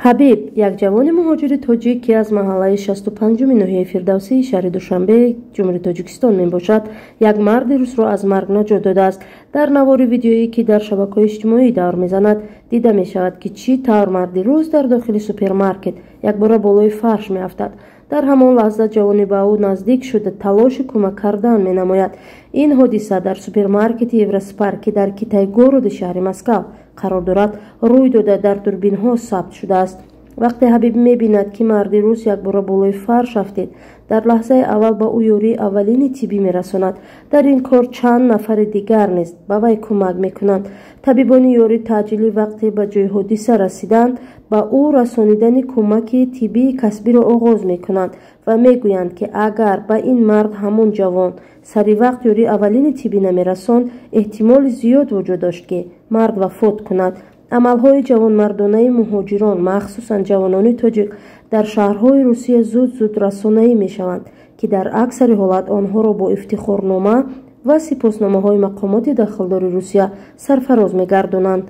Ҳабиб, як ҷавони муҳоҷири тоҷик, ки аз маҳаллаи 65-уми ноҳияи Фирдавсии шаҳри Душанбе, Ҷумҳурии Тоҷикистон мебошад, як марди русро аз марг наҷот додааст. Дар навори видеоӣ, ки дар шабакаҳои иҷтимоӣ давр мезанад, дида мешавад, ки чӣ тавр марди рус дар дохили супермаркет якбора болои фарш меафтад. Дар ҳамон лаҳза ҷавоне ба ӯ наздик шуда, талоши кӯмак кардан менамояд. Ин ҳодиса дар супермаркети Евроспар, ки дар Китай-городи шаҳри Москав қарор дорад, рӯй дода, дар дурбинҳо сабт шудааст. Вақте Ҳабиб мебинад, ки марди рус якбора болои фарш афтид, дар лаҳзаи аввал ба ӯ ёрии аввалини тиббӣ мерасонад. Дар ин кор чанд нафари дигар низ ба вай кӯмак мекунанд. Табибони ёрии таъҷилӣ вақте ба ҷои ҳодиса расиданд, ба ӯ расонидани кӯмаки тиббии касбиро оғоз мекунанд ва мегӯянд, ки агар ба ин мард ҳамон ҷавон сари вақт ёрии аввалини тиббӣ намерасонд, эҳтимоли зиёд вуҷуд дошт, ки мард вафот кунад. Амалҳои ҷавонмардонаи муҳоҷирон, махсусан ҷавонони тоҷик, дар шаҳрҳои Русия зуд-зуд расонаӣ мешаванд, ки дар аксари ҳолат онҳоро бо ифтихорнома ва сипосномаҳои мақомоти дахлдори Русия сарфароз мегардонанд.